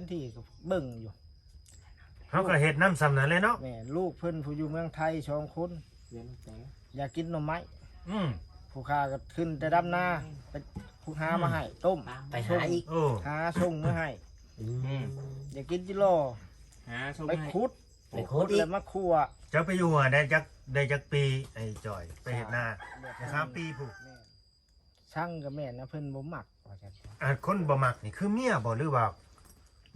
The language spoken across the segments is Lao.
ນທີ່ກໍເບິ່ງຢູ່ ເຮົາກໍເຮັດນຳສ່ຳນັ້ນແຫຼະເນາະ. ແມ່ນ ລູກເພິ່ນຜູ້ຢູ່ເມືອງໄທສອງຄົນ ຢາກກິນໜໍ່ໄມ້. ອືມ ຜູ້ຂ້າກໍຂຶ້ນແຕ່ດຳນາ ໄປຂຸດຫາມາໃຫ້ ຕົ້ມ ໄປຫາອີກ ໂອ້ ຫາສົ່ງມາໃຫ້. ອືມ ຢາກກິນຈິລໍ ຫາສົ່ງ ໄປ ໃຫ້ ຂຸດ ໄປຂຸດອີກ ແລ້ວມາຂົ້ວ. ເຈົ້າໄປຢູ່ຫັ້ນໄດ້ຈັກ ໄດ້ຈັກປີ ໄອ້ຈອຍ ໄປເຮັດນາ? ສາມປີພຸ້ນ. ແມ່ນ ຊ່າງກໍແມ່ນນະ ເພິ່ນບໍ່ມັກວ່າຊັ້ນ. ອ່າ ຄົນບໍ່ມັກນີ້ຄືເມຍບໍ່ ຫຼືວ່າ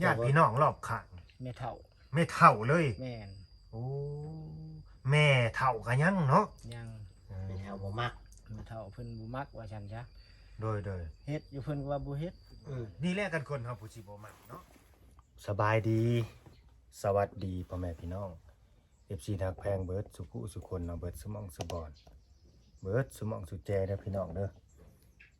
ຍາດພີ່ນ້ອງລອບຂ້າງ? ແມ່ເຖົ້າ ແມ່ເຖົ້າເລີຍ. ແມ່ນ ໂອ້ ແມ່ເຖົ້າກໍຍັງເນາະ ຍັງ. ເອີ ແມ່ເຖົ້າບໍ່ມັກ ແມ່ເຖົ້າເພິ່ນບໍ່ມັກວ່າຊັ້ນຊະ. ໂດຍໆ ເຮັດຢູ່ເພິ່ນກໍວ່າບໍ່ເຮັດ. ອືມ ນີ້ແຫຼະ ຄັນຄົນເຮົາຜູ້ຊິບໍ່ມັກເນາະ. ສະບາຍດີ ສະຫວັດດີພໍ່ແມ່ພີ່ນ້ອງ ເອັຟຊີ ທີ່ຮັກແພງເບິດສູ່ຜູ້ສູ່ຄົນເນາະ ເບິດສູ່ໝ່ອງສູ່ບ່ອນ ເບິດສູ່ໝ່ອງສູ່ແຈເດີພີ່ນ້ອງເດີ.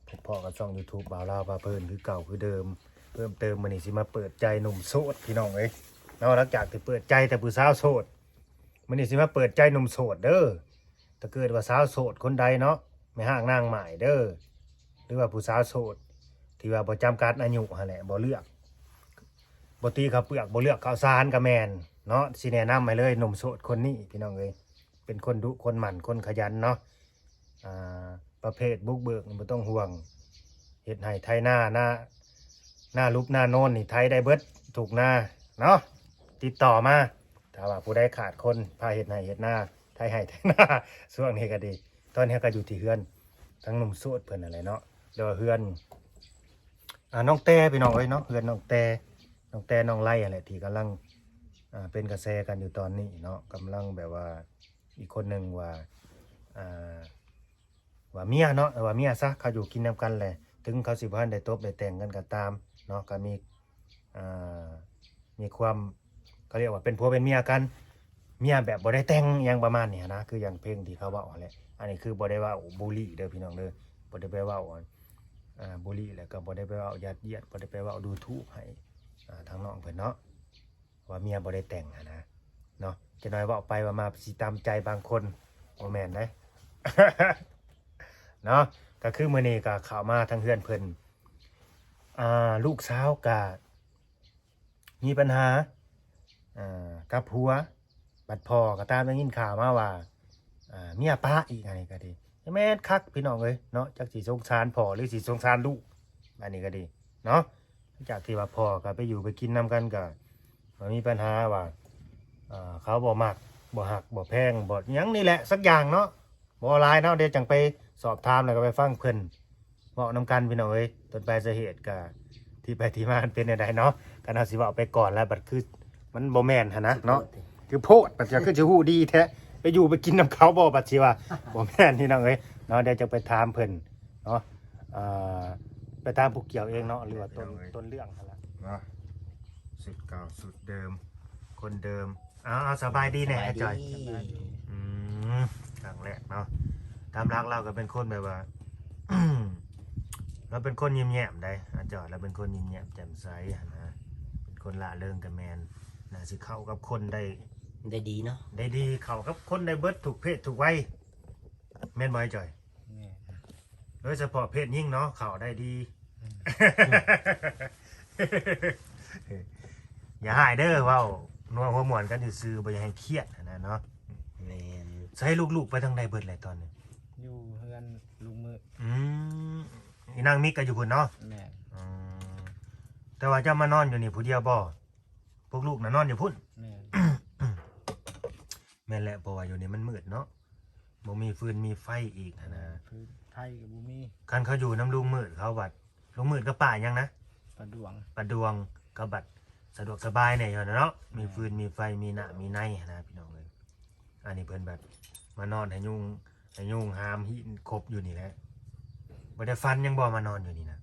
ພົບພໍ້ກັບຊ່ອງຢູທູບບ່າວລາວພາເພີນຄືເກົ່າຄືເດີມ. ເພີ່ມເຕີມມື້ນີ້ຊິມາເປີດໃຈໜຸ່ມໂສດພີ່ນ້ອງເອີຍເນາະ. ຫຼັງຈາກທີ່ເປີດໃຈແຕ່ຜູ້ສາວໂສດ ມື້ນີ້ຊິມາເປີດໃຈໜຸ່ມໂສດເດີ. ຖ້າເກີດວ່າສາວໂສດຄົນໃດເນາະ ແມ່ຮ້າງນາງໝ້າຍເດີ ຫຼືວ່າຜູ້ສາວໂສດທີ່ວ່າບໍ່ຈຳກັດອາຍຸຫັ້ນແຫຼະ ບໍ່ເລືອກ ບໍ່ຕີເຂົ້າເປືອກ ບໍ່ເລືອກເຂົ້າສານກໍແມ່ນເນາະ. ຊິແນະນຳໃຫ້ເລີຍ ໜຸ່ມໂສດຄົນນີ້ພີ່ນ້ອງເອີຍ ເປັນຄົນດຸຄົນໝັ່ນຄົນຂະຫຍັນເນາະ. ອ່າ ປະເພດບຸກເບີກນີ້ບໍ່ຕ້ອງຫ່ວງ ເຮັດໄຮ່ໄຖນາ ນາ ນາຫຼຸບນາໂນນນີ້ໄຖໄດ້ເບິດທຸກນາເນາະ. ຕິດຕໍ່ມາ ຖ້າວ່າຜູ້ໃດຂາດຄົນພາເຮັດໄຮ່ເຮັດນາ ໄຖໄຮ່ໄຖນາ ຊ່ວງນີ້ກໍດີ. ຕອນນີ້ກໍຢູ່ທີ່ເຮືອນທາງໜຸ່ມໂສດເພິ່ນນັ້ນແຫຼະເນາະ ຫຼືວ່າເຮືອນ ອ່າ ນ້ອງແຕ່ພີ່ນ້ອງເອີຍເນາະ ເຮືອນນ້ອງແຕ່ ນ້ອງແຕ່ ນ້ອງໄລຫັ້ນແຫຼະ ທີ່ກຳລັງ ອ່າ ເປັນກະແສກັນຢູ່ຕອນນີ້ເນາະ. ກຳລັງແບບວ່າ ອີກຄົນໜຶ່ງວ່າ ອ່າ ວ່າເມຍເນາະ ເອີ ວ່າເມຍຊະ ເຂົາຢູ່ກິນນຳກັນແຫຼະ ເຖິງເຂົາຊິບໍ່ທັນໄດ້ຕົບໄດ້ແຕ່ງກັນກໍຕາມເນາະ ກໍມີ ອ່າ ມີຄວາມ ເຂົາຮຽກວ່າເປັນຜົວເປັນເມຍກັນ ເມຍແບບບໍ່ໄດ້ແຕ່ງຫຍັງປະມານນີ້ນະ ຄືຢ່າງເພງທີ່ເຂົາເວົ້າຫັ້ນແຫຼະ. ອັນນີ້ຄືບໍ່ໄດ້ເວົ້າບູລີເດີພີ່ນ້ອງເດີ ບໍ່ໄດ້ໄປເວົ້າ ອ່າ ບູລີ ແລ້ວກໍບໍ່ໄດ້ໄປເວົ້າຢາດຢຽດ ບໍ່ໄດ້ໄປເວົ້າດູຖູກໃຫ້ ອ່າ ທາງນ້ອງເພິ່ນເນາະ ວ່າເມຍບໍ່ໄດ້ແຕ່ງຫັ້ນນະເນາະ. ຈັກໜ້ອຍເວົ້າໄປເວົ້າມາຊິຕາມໃຈບາງຄົນ ບໍ່ແມ່ນເດ້ ເນາະ. ກໍຄືມື້ນີ້ກໍເຂົ້າມາທາງເຮືອນເພິ່ນ ອ່າ ລູກສາວກໍ ມີບັນຫາ ເອີ ກັບຜົວ ບັດພໍ່ກໍຕາມໄດ້ຍິນຂ່າວມາວ່າ ເອີ ເມຍປະອີກ ອັນນີ້ກໍດີ ແມ່ນຄັກພີ່ນ້ອງເອີຍເນາະ. ຈັກຊິສົງສານພໍ່ ຫຼືຊິສົງສານລູກ ອັນນີ້ກໍດີເນາະ. ຫຼັງຈາກທີ່ວ່າພໍ່ກໍໄປຢູ່ໄປກິນນຳກັນ ກໍ ກໍມີບັນຫາວ່າ ເອີ ເຂົາບໍ່ມັກ ບໍ່ຮັກ ບໍ່ແພງ ບໍ່ຫຍັງນີ້ແຫຼະ ສັກຢ່າງເນາະ. ບໍ່ຫຼາຍເນາະ ດຽວຈັ່ງໄປສອບຖາມ ແລ້ວກໍໄປຟັງເພິ່ນເວົ້ານຳກັນພີ່ນ້ອງເອີຍ. ຕົ້ນປາຍສາເຫດກະທີ່ໄປທີ່ມາມັນເປັນແນວໃດເນາະ. ຄັນເຮົາຊິເວົ້າໄປກ່ອນແລ້ວ ບັດຄືມັນບໍ່ແມ່ນຫັ້ນນະເນາະ ຄືໂພດ ບັດຈະຄືຊິຮູ້ດີແທ້ ໄປຢູ່ໄປກິນນຳເຂົາບໍ່ ບັດຊິວ່າ ບໍ່ແມ່ນພີ່ນ້ອງເອີຍເນາະ. ດຽວຈະໄປຖາມເພິ່ນເນາະ ເອີ ໄປຖາມຜູ້ກ່ຽວເອງເນາະ ຫຼືວ່າຕົ້ນ ຕົ້ນເລື່ອງຫັ້ນລະເນາະ. ຊຸດເກົ່າຊຸດເດີມ ຄົນເດີມ. ເອົາ ເອົາ ສະບາຍດີແດ່ ສະບາຍດີ ອາຈອຍ. ສະບາຍດີ. ອືມ ຄັ້ງແລກເນາະ. ຕາມຫຼັກລາວກໍເປັນຄົນແບບວ່າ ລາວເປັນຄົນຍິ້ມແຍ້ມໃດ໋ ອາຈອຍ. ລາວເປັນຄົນຍິ້ມແຍ້ມແຈ່ມໃສຫັ້ນນະ ເປັນຄົນລ່າເລີງກໍແມ່ນ ໜ້າຊິເຂົ້າກັບຄົນໄດ້ ໄດ້ດີເນາະ ໄດ້ດີ ເຂົ້າກັບຄົນໄດ້ເບິດທຸກເພດທຸກໄວ ແມ່ນບໍ່ ອາຈອຍ? ແມ່ນ. ໂດຍສະເພາະເພດຍິງເນາະ ເຂົ້າໄດ້ດີ. ອືມ ຢ່າຮ້າຍເດີ ເວົ້ານົວຫົວມ່ວນກັນຊື່ໆ ບໍ່ຢາກໃຫ້ຄຽດຫັ້ນນະເນາະ. ແມ່ນ. ໃສລູກໆໄປທາງໃດເບິດແລ້ວຕອນນີ້? ຢູ່ເຮືອນລຸງມືດ. ອືມ ອີນາງມິກກໍຢູ່ພຸ້ນເນາະ? ແມ່ນ. ອືມ ແຕ່ວ່າເຈົ້າມານອນຢູ່ນີ້ຜູ້ດຽວບໍ່? ພວກລູກນະນອນຢູ່ພຸ້ນ? ແມ່ນ. ແມ່ນແຫຼະ ເພາະວ່າຢູ່ນີ້ມັນມືດເນາະ ບໍ່ມີຟືນມີໄຟອີກຫັ້ນນະ. ຟືນໄຟກໍບໍ່ມີ. ຄັນເຂົາຢູ່ນຳລຸງມືດ ເຂົາບັດ ລຸງມືດກໍປ່າຫຍັງນະ? ປ່າດວງ. ປ່າດວງ ກໍບັດສະດວກສະບາຍແດ່ຢູ່ຫັ້ນນະເນາະ. ແມ່ນ. ມີຟືນມີໄຟ ມີນ້ຳມີໃນຫັ້ນນະ ພີ່ນ້ອງເອີຍ. ອັນນີ້ເພິ່ນບັດມານອນໃຫ້ຍຸງ ໃຫ້ຍຸງຫາມຫີນຄົບຢູ່ນີ້ແຫຼະ. ບໍ່ໄດ້ຝັນຫຍັງບໍ່ ມານອນຢູ່ນີ້ນະ?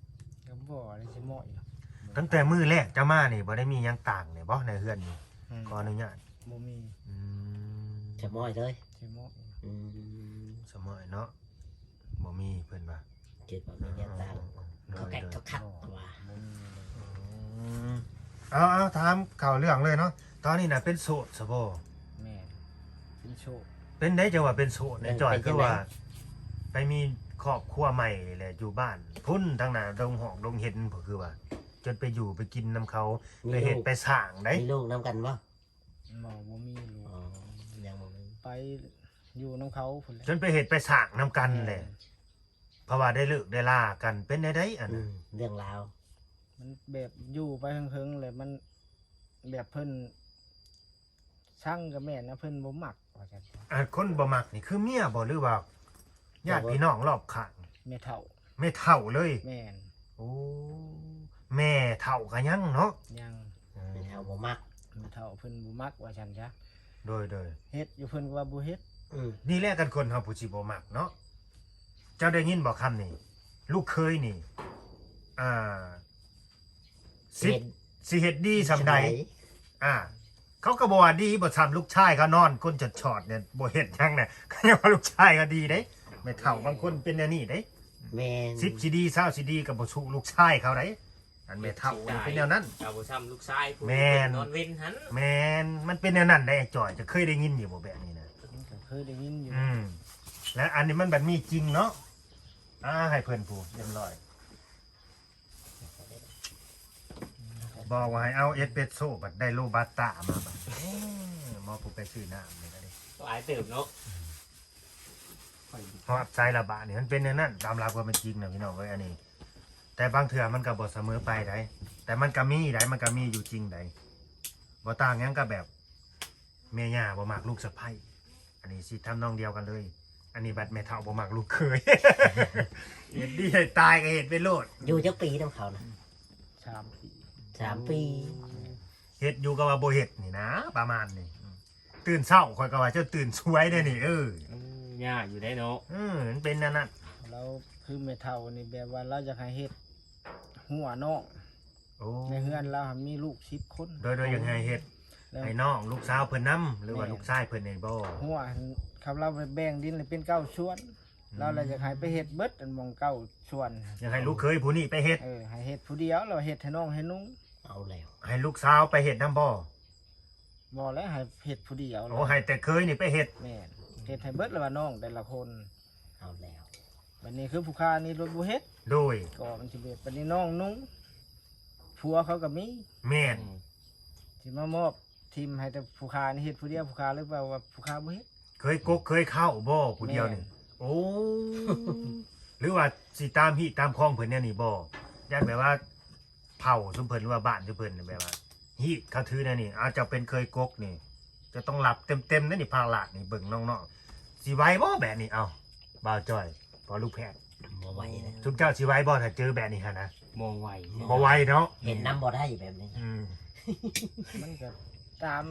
ກໍບໍ່ໄດ້ຊິເໝາະຢູ່. ຕັ້ງແຕ່ມື້ແລກເຈົ້າມານີ້ ບໍ່ໄດ້ມີຫຍັງຕ່າງແດ່ບໍ່ໃນເຮືອນນີ້? ອືມ ຂໍອະນຸຍາດ. ບໍ່ມີ. ອືມ ສະໝອຍເລີຍ. ສະໝອຍ. ອືມ ສະໝອຍເນາະ ບໍ່ມີ ເພິ່ນວ່າ. ຄິດວ່າມີແນວຕ່າງ ເອີ ເອີ ເອີ ຄັກໆ ໂດຍ ຄັກໆ ວ່າ ບໍ່ມີເລີຍ. ອືມ ເອົາ ເອົາ ຖາມເຂົ້າເລື່ອງເລີຍເນາະ. ຕອນນີ້ນະເປັນໂສດຊະບໍ່? ແມ່ນ ເປັນໂສດ. ເປັນໄດ ເຈົ້າວ່າເປັນໂສດນີ້ ເປັນ ຈ່ອຍ ເປັນ ຄືວ່າ ຈັ່ງໃດ? ໄປມີຄອບຄົວໃໝ່ແລ້ວ ຢູ່ບ້ານພຸ້ນ ທາງໜ້າດົງຫອກດົງເຫັນພຸ້ນ ຄືວ່າ ຈົນໄປຢູ່ໄປກິນນຳເຂົາ ມີ ໄປເຮັດ ລູກ ໄປສ້າງໄດ໋ ມີລູກນຳກັນບໍ່? ບໍ່ ບໍ່ມີລູກ ອໍ ຍັງບໍ່ມີ ໄປຢູ່ນຳເຂົາພຸ້ນແຫຼະ ຈົນໄປເຮັດໄປສ້າງນຳກັນແຫຼະ ແມ່ນ ເພາະວ່າໄດ້ເລີກໄດ້ລາກັນ ເປັນແນວໃດອັນນັ້ນ? ອືມ ເລື່ອງລາວ ມັນແບບຢູ່ໄປເຫິງໆ ແລ້ວມັນແບບເພິ່ນ ຊັງກໍແມ່ນນະ ເພິ່ນບໍ່ມັກວ່າຊັ້ນຊະ. ອ່າ ຄົນບໍ່ມັກນີ້ຄືເມຍບໍ່ ຫຼືວ່າຍາດພີ່ນ້ອງລອບຂ້າງ? ແມ່ເຖົ້າ ແມ່ເຖົ້າເລີຍ? ແມ່ນ. ໂອ້ ແມ່ເຖົ້າກໍຍັງເນາະ? ຍັງ. ອືມ ແມ່ເຖົ້າບໍ່ມັກ ແມ່ເຖົ້າເພິ່ນບໍ່ມັກວ່າຊັ້ນຊະ. ໂດຍໆ ເຮັດຢູ່ເພິ່ນກໍວ່າບໍ່ເຮັດ. ອືມ ນີ້ແຫຼະ ຄັນຄົນເຮົາຜູ້ຊິບໍ່ມັກເນາະ. ເຈົ້າໄດ້ຍິນບໍ່ຄຳນີ້? ລູກເຂີຍນີ້ ອ່າ ຊິ ຊິເຮັດດີສ່ຳໃດ? ອ່າ ເຂົາກໍບໍ່ວ່າດີບໍ່ສ່ຳລູກຊາຍເຂົານອນກົ້ນຈອດໆ ນີ້ ບໍ່ເຮັດຫຍັງນະ ເຂົາຍັງວ່າລູກຊາຍເຂົາດີເດ້. ແມ່ເຖົ້າບາງຄົນເປັນແນວນີ້ເດ້. ແມ່ນ. ສິບຊິດີ ຊາວຊິດີ ກໍບໍ່ສູ້ລູກຊາຍເຂົາໄດ໋. ອັນແມ່ເຖົ້າມັນເປັນແນວນັ້ນ ກໍບໍ່ສ່ຳລູກຊາຍຜູ້ ແມ່ນ ນອນເວັນຫັ້ນ. ແມ່ນ. ມັນເປັນແນວນັ້ນໄດ໋ ອ້າຍຈ່ອຍ ເຈົ້າເຄີຍໄດ້ຍິນຢູ່ບໍ່ແບບນີ້ນະ? ກໍເຄີຍໄດ້ຍິນຢູ່. ອືມ ແລ້ວອັນນີ້ມັນບັດມີຈິງເນາະ. ອ່າ ໃຫ້ເພິ່ນຜູ້ຮຽບຮ້ອຍ. ບອກວ່າໃຫ້ເອົາເອສເປຣດໂຊ ບັດໄດ້ໂຣບັດຕາມາບັດ ເອີ ໝໍຜູ້ໄປຊື້ນ້ຳນີ້ກໍໄດ້ ຫຼາຍເຕີບເນາະ. ຮອດໃສລະບາດນີ້ ມັນເປັນແນວນັ້ນ ຕາມຫຼັກຄວາມເປັນຈິງນະພີ່ນ້ອງເອີຍ ອັນນີ້. ແຕ່ບາງເທື່ອມັນກໍບໍ່ສະເໝີໄປໃດ໋ ແຕ່ມັນກໍມີໃດ໋ ມັນກໍມີຢູ່ຈິງໃດ໋ ບໍ່ຕ່າງຫຍັງກັບແບບ ແມ່ຍ່າບໍ່ມັກລູກສະໃພ້ ອັນນີ້ຊິທຳນອງດຽວກັນເລີຍ. ອັນນີ້ບັດແມ່ເຖົ້າບໍ່ມັກລູກເຂີຍ ເຮັດດີໃຫ້ຕາຍກໍເຮັດໄປໂລດ. ຢູ່ຈັກປີນຳເຂົານະ? ສາມປີ. ສາມປີ. ໂອ້ ເຮັດຢູ່ກໍວ່າບໍ່ເຮັດນີ້ນະ ປະມານນີ້ ອືມ ຕື່ນເຊົ້າຂ້ອຍກໍວ່າເຈົ້າຕື່ນສວຍເດ້ນີ້. ເອີ ເອີ ຍາກຢູ່ໄດ໋ເນາະ. ເອີ ມັນເປັນແນວນັ້ນ. ລາວຄືແມ່ເຖົ້ານີ້ ແບບວ່າລາວຢາກໃຫ້ເຮັດ ຫົວນ້ອງ ໂອ້ ໃນເຮືອນລາວຫັ້ນມີລູກສິບຄົນ. ໂດຍ ໂດຍ ຢາກໃຫ້ເຮັດ ແລ້ວ ໃຫ້ນ້ອງລູກສາວເພິ່ນນຳ ຫຼືວ່າ ແມ່ນ ລູກຊາຍເພິ່ນນີ້ບໍ່? ຫົວຫັ້ນ ຄຳລາວແບ່ງດິນເລີຍເປັນເກົ້າສ່ວນ ອືມ ລາວລະຢາກໃຫ້ໄປເຮັດເບິດອັນໝ່ອງເກົ້າສ່ວນ ຢາກໃຫ້ລູກເຂີຍຜູ້ນີ້ໄປເຮັດ. ເອີ ໃຫ້ເຮັດຜູ້ດຽວ ລາວເຮັດໃຫ້ນ້ອງໃຫ້ນຸ່ງ. ເອົາແລ້ວ ໃຫ້ລູກສາວໄປເຮັດນຳບໍ່? ບໍ່ແລ້ວ ໃຫ້ເຮັດຜູ້ດຽວ. ໂອ້ ໃຫ້ແຕ່ເຂີຍນີ້ໄປເຮັດ. ແມ່ນ ເຮັດໃຫ້ເບິດລະວ່ານ້ອງແຕ່ລະຄົນ. ເອົາແລ້ວ ບັດນີ້ຄືຜູ້ຂ້ານີ້ລົດບໍ່ເຮັດ. ໂດຍ ກໍມັນຊິເປັນ ບັດນີ້ນ້ອງນຸ່ງ ຜົວເຂົາກໍມີ. ແມ່ນ ອືມ ຊິມາມອບຖິ້ມໃຫ້ແຕ່ຜູ້ຂ້ານີ້ເຮັດຜູ້ດຽວ ຜູ້ຂ້າເລີຍເວົ້າວ່າຜູ້ຂ້າບໍ່ເຮັດ. ເຄີຍກົກເຄີຍເຄົ້າບໍ່ຜູ້ດຽວນີ້? ແມ່ນ. ໂອ້ ຫຼືວ່າຊິຕາມຮີດຕາມຄອງເພິ່ນແນວນີ້ບໍ່? ຢ້ານແບບວ່າ ເຜົ່າຊຸມເພິ່ນ ຫຼືວ່າບ້ານຊຸມເພິ່ນແບບວ່າ ຮີດເຂົາຖືແນວນີ້ ເອົາ ເຈົ້າເປັນເຂີຍກົກນີ້ ເຈົ້າຕ້ອງຮັບເຕັມໆເດ້ນີ້ ພາລະນີ້ ເບິ່ງນ້ອງໆ ຊິໄຫວບໍ່ແບບນີ້? ເອົ້າ ບ່າວຈ້ອຍ ພໍ່ລູກແພດ ບໍ່ໄຫວນະ. ຊຸມເຈົ້າຊິໄຫວບໍ່ ຖ້າເຈີແບບນີ້ຫັ້ນນະ? ບໍ່ໄຫວ ບໍ່ໄຫວເນາະ. ເຫັນນຳບໍ່ໄດ້ແບບນີ້. ອືມ ມັນກໍຕາມ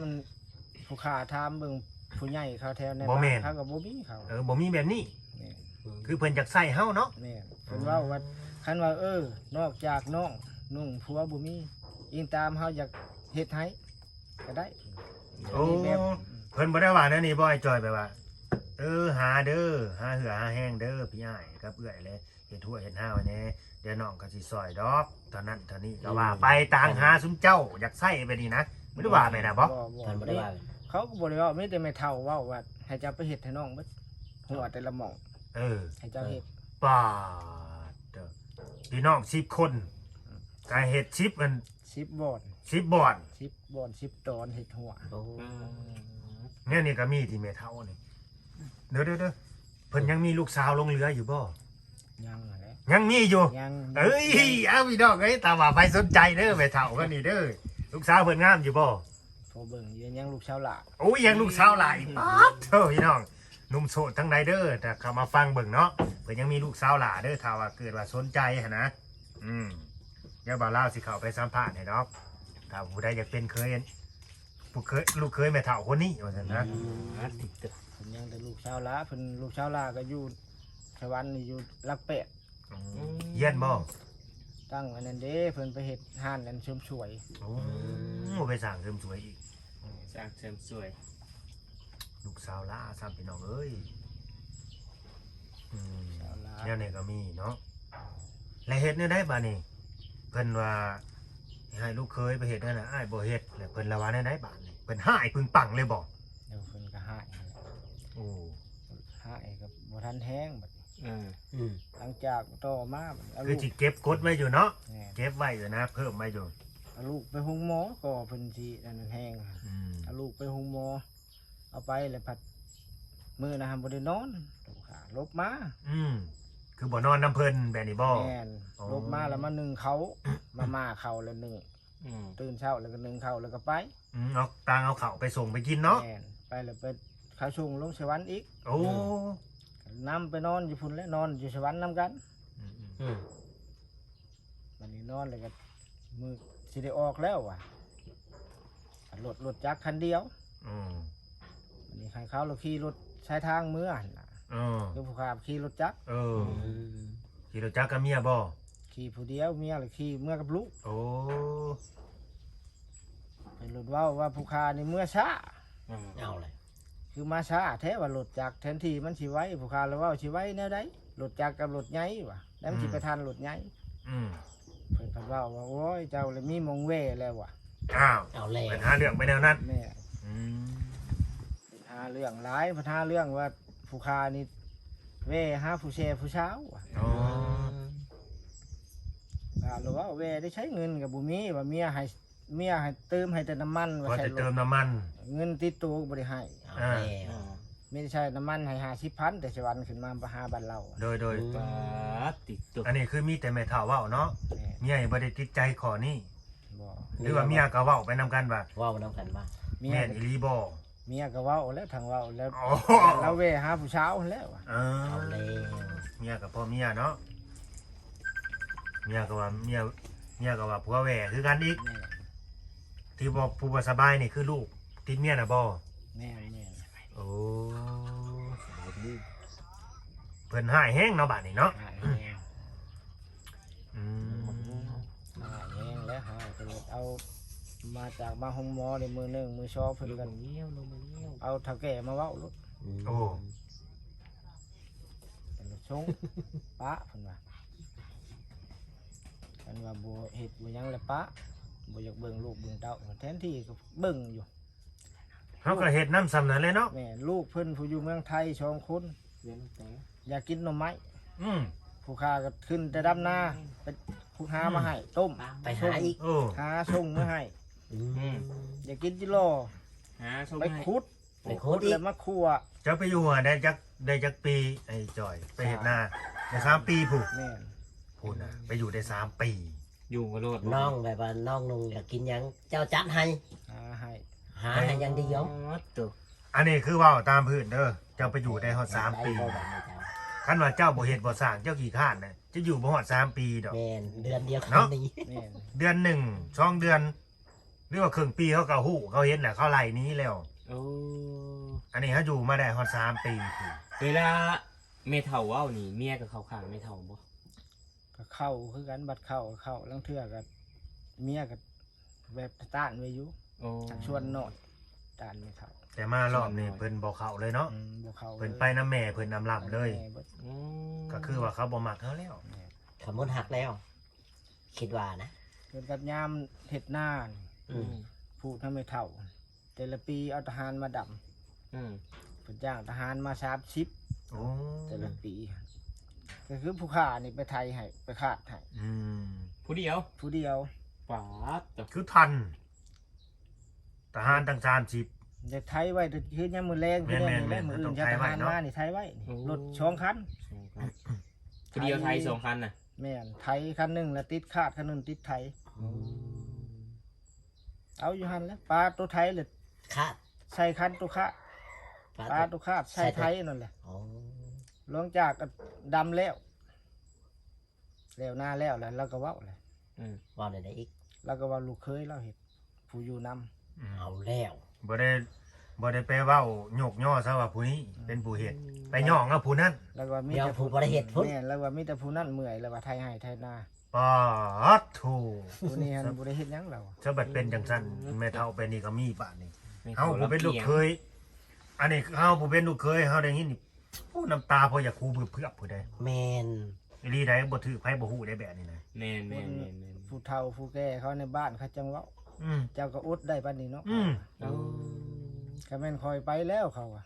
ຜູ້ຂ້າຖາມເບິ່ງຜູ້ໃຫຍ່ເຂົາແຖວໃນ ບໍ່ແມ່ນ ບ້ານເຂົາກໍບໍ່ມີເຂົາ. ເອີ ບໍ່ມີແບບນີ້. ແມ່ນ. ຄືເພິ່ນຢາກໃຊ້ເຮົາເນາະ. ແມ່ນ. ເພິ່ນເວົ້າວ່າ ຄັນວ່າ ເອີ ນອກຈາກນ້ອງນຸ່ງ ຜົວບໍ່ມີ ອີງຕາມເຮົາຢາກເຮັດໃຫ້ກໍໄດ້. ໂອ້ ເພິ່ນບໍ່ໄດ້ວ່າແນວນີ້ບໍ່ ອ້າຍຈ່ອຍ? ແບບວ່າ ເອີ ຫາເດີ ຫາເຫື່ອຫາແຮງເດີ ພີ່ອ້າຍກັບເອື້ອຍເລີຍ ເຮັດຮົ້ວເຮັດຮາວແດ່ ດຽວນ້ອງກໍຊິຊ່ອຍດອກ ເທົ່ານັ້ນເທົ່ານີ້ ກໍວ່າໄປ ຕາມຫາຊຸມເຈົ້າຢາກໃຊ້ແບບນີ້ນະ. ບໍ່ໄດ້ວ່າແບບນັ້ນບໍ່? ບໍ່ ບໍ່ ເພິ່ນບໍ່ໄດ້ວ່າ. ເຂົາກໍບໍ່ໄດ້ເວົ້າ ມີແຕ່ແມ່ເຖົ້າເວົ້າວ່າ ໃຫ້ເຈົ້າໄປເຮັດໃຫ້ນ້ອງເບິດ ຮົ້ວແຕ່ລະໝ່ອງ. ເອີ ໃຫ້ເຈົ້າເຮັດ. ປາດເດີ ພີ່ນ້ອງສິບຄົນ ກໍເຮັດສິບອັນ ສິບບ່ອນ ສິບບ່ອນ ສິບບ່ອນ ສິບຕອນເຮັດຮົ້ວ. ໂອ້ ແນວນີ້ກໍມີທີ່ແມ່ເຖົ້ານີ້. ເດີໆໆ ເພິ່ນຍັງມີລູກສາວຫຼົງເຫຼືອຢູ່ບໍ່? ຍັງຫັ້ນແຫຼະ ຍັງມີຢູ່. ຍັງ. ເອີຍ ເອົາ ພີ່ນ້ອງເອີຍ ຖ້າວ່າໃຜສົນໃຈເດີ ແມ່ເຖົ້າຄົນນີ້ເດີ ລູກສາວເພິ່ນງາມຢູ່ບໍ່? ພໍເບິ່ງຢູ່ ຍັງລູກສາວຫຼ້າ. ໂອ້ຍ ຍັງລູກສາວຫຼ້າອີກ. ປາດໂທ້ ພີ່ນ້ອງ ໜຸ່ມໂສດທັງໃດເດີ ຖ້າເຂົ້າມາຟັງເບິ່ງເນາະ ເພິ່ນຍັງມີລູກສາວຫຼ້າເດີ ຖ້າວ່າເກີດວ່າສົນໃຈຫັ້ນນະ. ອືມ ດຽວບ່າວລາວຊິເຂົ້າໄປສຳພາດໃຫ້ດອກ ຖ້າຜູ້ໃດຢາກເປັນເຂີຍ ຜູ້ເຂີຍ ລູກເຂີຍແມ່ເຖົ້າຄົນນີ້ວ່າຊັ້ນນະ. ອືມ ເພິ່ນຍັງແຕ່ລູກສາວຫຼ້າ ເພິ່ນລູກສາວຫຼ້າກໍຢູ່ສະຫວັນນີ້ ຢູ່ຫຼັກແປດ. ອືມ ຮຽນບໍ່? ຕັ້ງອັນນັ້ນເດ້ ເພິ່ນໄປເຮັດຮ້ານອັນເສີມສວຍ. ໂອ້ ໄປສ້າງເສີມສວຍອີກ. ສ້າງເສີມສວຍ ລູກສາວຫຼ້າຊ້ຳ ພີ່ນ້ອງເອີຍ. ອືມ ສາວຫຼ້າ ແນວນີ້ກໍມີເນາະ. ແລ້ວເຮັດແນວໃດບາດນີ້? ເພິ່ນວ່າໃຫ້ລູກເຂີຍໄປເຮັດແນວນັ້ນ ອ້າຍບໍ່ເຮັດ ແລ້ວເພິ່ນລະວ່າແນວໃດບາດນີ້? ເພິ່ນຮ້າຍປຶງປັງເລີຍບໍ່? ເອີ ເພິ່ນກໍຮ້າຍ. ໂອ້ ຮ້າຍກໍບໍ່ທັນແຮງບາດນີ້. ເອີ ອືມ ຫຼັງຈາກຕໍ່ມາ ເອົາ ຄື ລູກ ຊິເກັບກົດໄວ້ຢູ່ເນາະ ແມ່ນ ເກັບໄວ້ຢູ່ນະ ເພີ່ມໄວ້ຢູ່ ເອົາລູກໄປໂຮງໝໍ ກໍເພິ່ນຊິອັນນັ້ນແຮງ ອືມ ເອົາລູກໄປໂຮງໝໍ ເອົາໄປແລ້ວພັດ ມື້ນັ້ນຫັ້ນບໍ່ໄດ້ນອນ ຫຼົບມາ ອືມ ຄືບໍ່ນອນນຳເພິ່ນແບບນີ້ບໍ່? ແມ່ນ ໂອ້ ຫຼົບມາແລ້ວມາໜຶ້ງເຂົ້າ ມາມ່າເຂົ້າແລ້ວໜຶ້ງ ອືມ ຕື່ນເຊົ້າແລ້ວກໍໜຶ້ງເຂົ້າແລ້ວກໍໄປ ອືມ ເອົາ ຕ່າງເອົາເຂົ້າໄປສົ່ງໄປກິນເນາະ ແມ່ນ ໄປແລ້ວໄປ ເຂົາສົ່ງລົງສະຫວັນອີກ ໂອ້ ອືມ ນຳໄປນອນຢູ່ພຸ້ນແຫຼະ ນອນຢູ່ສະຫວັນນຳກັນ ອືມ ອືມ ອືມ ບັດນີ້ນອນແລ້ວກໍມື້ຊິໄດ້ອອກແລ້ວວ່າ ລົດ ລົດຈັກຄັນດຽວ ອືມ ບັດນີ້ໃຫ້ເຂົາລະຂີ່ລົດສາຍທາງເມືອຫັ້ນນະ ເອີ ຄືຜູ້ຂ້າຂີ່ລົດຈັກ ເອີ ອືມ ຂີ່ລົດຈັກກັບເມຍບໍ່? ຂີ່ຜູ້ດຽວ ເມຍລະຂີ່ເມືອກັບລູກ ໂອ້ ເພິ່ນລົດເວົ້າວ່າຜູ້ຂ້ານີ້ເມືອຊ້າ ເອົາແຫຼະ ຄືມາຊ້າແທ້ວ່າລົດຈັກ ແທນທີ່ມັນຊິໄວ ຜູ້ຂ້າລະເວົ້າຊິໄວແນວໃດ ລົດຈັກກັບລົດໃຫຍ່ວ່າ ແລ້ວມັນຊິ ອືມ ໄປທັນລົດໃຫຍ່ ອືມ ເພິ່ນພັດເວົ້າວ່າ ໂອ້ຍ ເຈົ້າລະມີໝ່ອງແວ່ແລ້ວວ່າ ອ້າວ ເອົາແລ້ວ ເພິ່ນຫາເລື່ອງໄປແນວນັ້ນ ແມ່ນ ອືມ ເພິ່ນຫາເລື່ອງຫຼາຍ ເພິ່ນຫາເລື່ອງວ່າຜູ້ຂ້ານີ້ແວ່ຫາຜູ້ແຊຜູ້ຊາວວ່າ ອໍ ອືມ ຂ້າລະເວົ້າແວ່ໄດ້ໃຊ້ເງິນກໍບໍ່ມີ ວ່າເມຍໃຫ້ ເມຍໃຫ້ເຕີມໃຫ້ແຕ່ນ້ຳມັນ ພໍແຕ່ເຕີມນ້ຳມັນ ເງິນຕິດໂຕກໍບໍ່ໄດ້ໃຫ້ ເອົາແລ້ວ ມີແຕ່ໃຊ້ນ້ຳມັນໃຫ້ຫ້າສິບພັນ ແຕ່ສະຫວັນຂຶ້ນມາຫາບ້ານລາວ ໂດຍ ໂດຍ ປາດຕິດໂຕ ອັນນີ້ຄືມີແຕ່ແມ່ເຖົ້າເວົ້າເນາະ ແມ່ນ ເມຍບໍ່ໄດ້ຕິດໃຈຂໍ້ນີ້ ບໍ່ ຫຼືວ່າເມຍກໍເວົ້າໄປນຳກັນວ່າ ເວົ້ານຳກັນວ່າ ແມ່ນອີ່ຫຼີບໍ່? ເມຍກໍເວົ້າແລ້ວ ທັງເວົ້າແລ້ວ ໂອ້ ລາວແວ່ຫາຜູ້ສາວຫັ້ນແຫຼະວ່າ ເອີ ເອົາແລ້ວ ເມຍກໍພໍ່ເມຍເນາະ ເມຍກໍວ່າເມຍ ເມຍກໍວ່າຜົວແວ່ຄືກັນອີກ ແມ່ນ ທີ່ບໍ່ ຜູ້ບໍ່ສະບາຍນີ້ຄືລູກຕິດເມຍນະບໍ່? ແມ່ນໆ ໂອ້ ສະບາຍດີ ເພິ່ນຮ້າຍແຮງເນາະບາດນີ້ເນາະ ຮ້າຍແຮງ ອືມ ຮ້າຍແຮງແລ້ວ ຮ້າຍເພິ່ນເອົາມາຈາກມາໂຮງໝໍໄດ້ມື້ໜຶ່ງມື້ສອງ ເພິ່ນກໍ ເອົາເຖົ້າແກ່ມາເວົ້າໂລດ ອືມ ໂອ້ ເພິ່ນກໍສົ່ງປະ ເພິ່ນວ່າ ຄັນວ່າບໍ່ເຮັດບໍ່ຫຍັງແລ້ວປະ ບໍ່ຢາກເບິ່ງລູກເບິ່ງເຕົ້າ ແທນທີ່ກໍເບິ່ງຢູ່ ເຮົາກໍເຮັດນຳສ່ຳນັ້ນແຫຼະເນາະ ແມ່ນ ລູກເພິ່ນຜູ້ຢູ່ເມືອງໄທສອງຄົນ ຢາກກິນໜໍ່ໄມ້ ອືມ ຜູ້ຂ້າກໍຂຶ້ນແຕ່ດຳນາ ໄປຂຸດຫາມາໃຫ້ ອືມ ຕົ້ມ ໄປຫາອີກ ເອີ ຫາສົ່ງມາໃຫ້ ອືມ ຢາກກິນຈິລໍ ຫາສົ່ງ ໄປ ໃຫ້ ຂຸດ ໄປຂຸດອີກ ແລ້ວມາຂົ້ວ ເຈົ້າໄປຢູ່ຫັ້ນໄດ້ຈັກ ໄດ້ຈັກປີ ໄອ້ຈອຍ ໄປເຮັດນາ ໄດ້ສາມປີພຸ້ນ ແມ່ນ ພຸ້ນນະ ໄປຢູ່ໄດ້ສາມປີ ຢູ່ບໍ່ລອດ ນ້ອງແບບວ່ານ້ອງນຸ່ງຢາກກິນຫຍັງ ເຈົ້າຈັດໃຫ້ ຫາໃຫ້ ຫາໃຫ້ຢ່າງດຽວ ອໍ ໂຕ ອັນນີ້ຄືເວົ້າຕາມພື້ນເດີ ເຈົ້າໄປຢູ່ໄດ້ຮອດສາມປີ ໄດ້ບໍ່ບາດນີ້ເຈົ້າ ຄັນວ່າເຈົ້າບໍ່ເຮັດບໍ່ສ້າງ ເຈົ້າຂີ້ຄ້ານນະ ຈະຢູ່ບໍ່ຮອດສາມປີດອກ ແມ່ນ ເດືອນດຽວ ເນາະ ກໍໜີ ແມ່ນ ເດືອນໜຶ່ງ ສອງເດືອນ ຫຼືວ່າເຄິ່ງປີ ເຂົາກໍຮູ້ ເຂົາເຫັນນະ ເຂົາໄລ່ໜີແລ້ວ ໂອ້ ອັນນີ້ເຮົາຢູ່ມາໄດ້ຮອດສາມປີພຸ້ນ ເວລາແມ່ເຖົ້າເວົ້ານີ້ ເມຍກໍເຂົ້າຂ້າງແມ່ເຖົ້າບໍ່? ກໍເຂົ້າຄືກັນ ບັດເຂົ້າກໍເຂົ້າ ລາງເທື່ອກໍເມຍກໍແບບຕ້ານໄວ້ຢູ່ ໂອ້ ຊັກຊວນໜ້ອຍ ຕ້ານແມ່ເຖົ້າ ແຕ່ມາລອບນີ້ເພິ່ນບໍ່ເຂົ້າເລີຍເນາະ ອືມ ບໍ່ເຂົ້າ ເພິ່ນໄປນຳແມ່ເພິ່ນນຳລຳເລີຍ ແມ່ເບິດ ອືມ ກໍຄືວ່າເຂົາບໍ່ມັກເຮົາແລ້ວ ແມ່ນ ເຂົາໝົດຮັກແລ້ວ ຄິດວ່ານະ ເພິ່ນກັບຍາມເຮັດນານີ້ ອືມ ອືມ ພູດນຳແມ່ເຖົ້າ ແຕ່ລະປີເອົາທະຫານມາດຳ ອືມ ເພິ່ນຈ້າງທະຫານມາສາມສິບ ໂອ້ ແຕ່ລະປີ ກໍຄືຜູ້ຂ້ານີ້ໄປໄຖໃຫ້ ໄປຄາດໃຫ້ ອືມ ຜູ້ດຽວ ຜູ້ດຽວ ປາດໂທ້ ຄືທັນ ທະຫານຕັ້ງສາມສິບ ໄດ້ໄຖໄວ້ ຄືຍາມມື້ແລງ ແມ່ນໆໆ ຄືແນວນີ້ແຫຼະ ມື້ອື່ນເຈົ້າທະຫານມານີ້ໄຖໄວ້ ໂອ້ ລົດສອງຄັນ ສອງຄັນ ຜູ້ດຽວໄຖສອງຄັນນະ ແມ່ນ ໄຖຄັນໜຶ່ງລະຕິດຄາດ ຄັນໜຶ່ງຕິດໄຖ ອືມ ເອົາຢູ່ຫັ້ນແຫຼະ ປາໂຕໄຖລະຄາດ ໃສ່ຄັນໂຕຄາດ ປາໂຕ ປາໂຕຄາດໃສ່ໄຖນັ້ນແຫຼະ ອໍ ຫຼັງຈາກກໍດຳແລ້ວ ແລ້ວນາແລ້ວລະ ລາວກໍເວົ້າແຫຼະ ອືມ ເວົ້າແນວໃດອີກ? ລາວກໍວ່າລູກເຂີຍລາວເຮັດ ຜູ້ຢູ່ນຳ ອືມ ເອົາແລ້ວ ບໍ່ໄດ້ ບໍ່ໄດ້ໄປເວົ້າຍົກຍໍຊະວ່າຜູ້ນີ້ເປັນຜູ້ເຮັດ ອືມ ໄປຍ້ອງເອົາຜູ້ນັ້ນ ລາວວ່າມີແຕ່ຜູ້ບໍ່ໄດ້ເຮັດພຸ້ນ ແມ່ນ ລາວວ່າມີແຕ່ຜູ້ນັ້ນເມື່ອຍ ລາວວ່າໄຖໄຮ່ໄຖນາ ປາດໂທ້ ຜູ້ນີ້ຫັ້ນບໍ່ໄດ້ເຮັດຫຍັງລາວ ຊະບັດເປັນຈັ່ງຊັ້ນ ອືມ ແມ່ເຖົ້າໄປນີ້ກໍມີບາດນີ້ ແມ່ເຖົ້າ ເຮົາຜູ້ເປັນລູກເຂີຍ ອັນນີ້ເຮົາຜູ້ເປັນລູກເຂີຍ ເຮົາໄດ້ຍິນນີ້ ໂອ້ ນ້ຳຕາພໍຢາກຄູເຜືອບໆ ພຸ້ນເດ້ ແມ່ນ ອີ່ຫຼີໃດ ບໍ່ຖືກໃຜບໍ່ຮູ້ໄດ໋ແບບນີ້ນະ ແມ່ນໆໆໆ ຜູ້ເຖົ້າຜູ້ແກ່ເຂົາໃນບ້ານເຂົາຈັ່ງເວົ້າ ອືມ ເຈົ້າກໍອົດໄດ້ປານນີ້ເນາະ ອືມ ໂອ້ ຄັນແມ່ນຂ້ອຍໄປແລ້ວເຂົາວ່າ